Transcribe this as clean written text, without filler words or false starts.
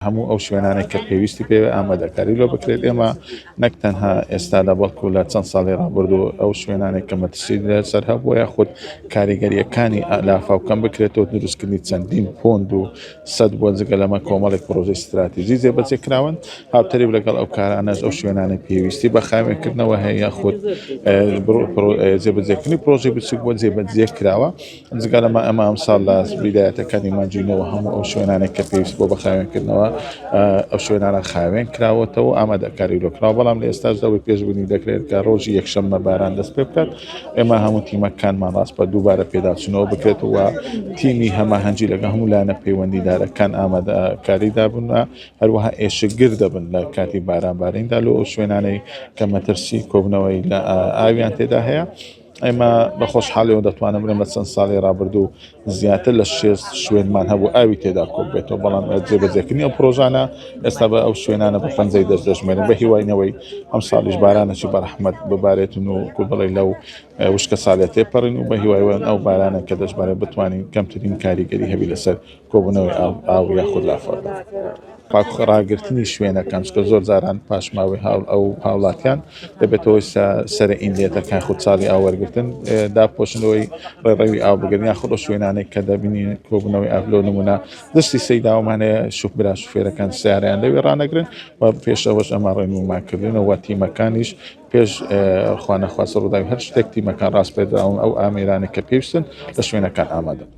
هەموو ئەو شوێنانەی کە پێویستی پێ ئامادەکاری لۆ بکرێت ئێمە نەک تەنها ئێستادا بەڵکو لە چەند ساڵی ڕابردوو ئەو شوێنانێک کە مەترسی لەسەر هەبووە یاخود کاریگەریەکانی لافاو کەم بکرێتەوە دروستکردنی چەندین پۆند و سەد بۆ جگە لەمە کۆمەڵێک پرۆژەی ستراتیژی جێبەجێ کراون هاوتەریب لەگەڵ ئەو کارانەش ئەو شوێنانەی پێویستی بە خاوێنکردنەوە هەیە یاخود جێبەجێکردنی پرۆژەی بچوک بۆ جێبەجێ کراوە جگە لەمە ئەمە ئەمساڵ لە ویلایەتەکانی مانگی نۆوە هەموو ئەو شوێنانێک کە پێویست بۆ بە خاوێنکردنەوە ئەو شوێنانە خاوێن کراوەتەوە ئامادەکاری لۆکراوە بەڵام لە ئێستاشدا ئەوەی پێشبینی دەکرێت کە ڕۆژی یەکشەممە باران دەست پێ بکات ئێمە هەموو تیمەکانمان ڕاستپە دووبارە پێداچوونەوە بکرێت و تیمی هەماهەنگی لەگەڵ هەموو لایەنە پەیوەندیدارەکان ئامادەکاری دابن و هەروەها ئێشکگر دەبن لە کاتی بارانباریندا لۆ ئەو شوێنانەی کە مەترسی کۆبنەوەی لە ئاویان تێدا هەیە. ئێمە بە خۆشحاڵیەوە دەتوانم بڵێم لە چەند ساڵی ڕابردوو زیاتر لە شێست شوێنمان هەبوو ئاوی تێدا کۆبێتەوە بەڵام جێبەجێکردنی ئەو پرۆژانە ئێستا بە ئەو شوێنانە بە پەنجەی دەست دەژمێرن بە هیوای نەوەی ئەم ساڵیش بارانێکی بەرەحمەت ببارێتن و کو بڵێ لەو وشکە ساڵێ تێپەڕین و بە هیوای وەن ئەو بارانە کە دەشبارێت بتوانین کەمترین کاریگەری هەبی لەسەر کۆبوونەوەی ئاو ئاو یاخود لافاودا. پاک ڕاگرتنی شوێنەکان چونکە زۆر جاران پاشماوەی هاو ئەو هاوڵاتیان دەبێتە هۆی سەرە ئینلێتەکان خود چاڵی ئاو وەرگتن داپۆشنەوەی ڕێڕەوی ئاو بگرن یاخود ئەو شوێنانێک کە دەبینی کۆبوونەوەی ئاو لۆ نمونە دەستی سەیداومان هەیە شوف برا شوفێرەکان سیارەیان لەوێ ڕانەگرن و پێش ئەوەش ئەمە ڕێنمومان کردنەوە تیمەکانیش پێش خوانەخواستە ڕووداوی هەر شتێک تیمەکان ڕاسپێردراون ئەو ئامێرانەی کە پێویستن لە شوێنەکان ئامادەن.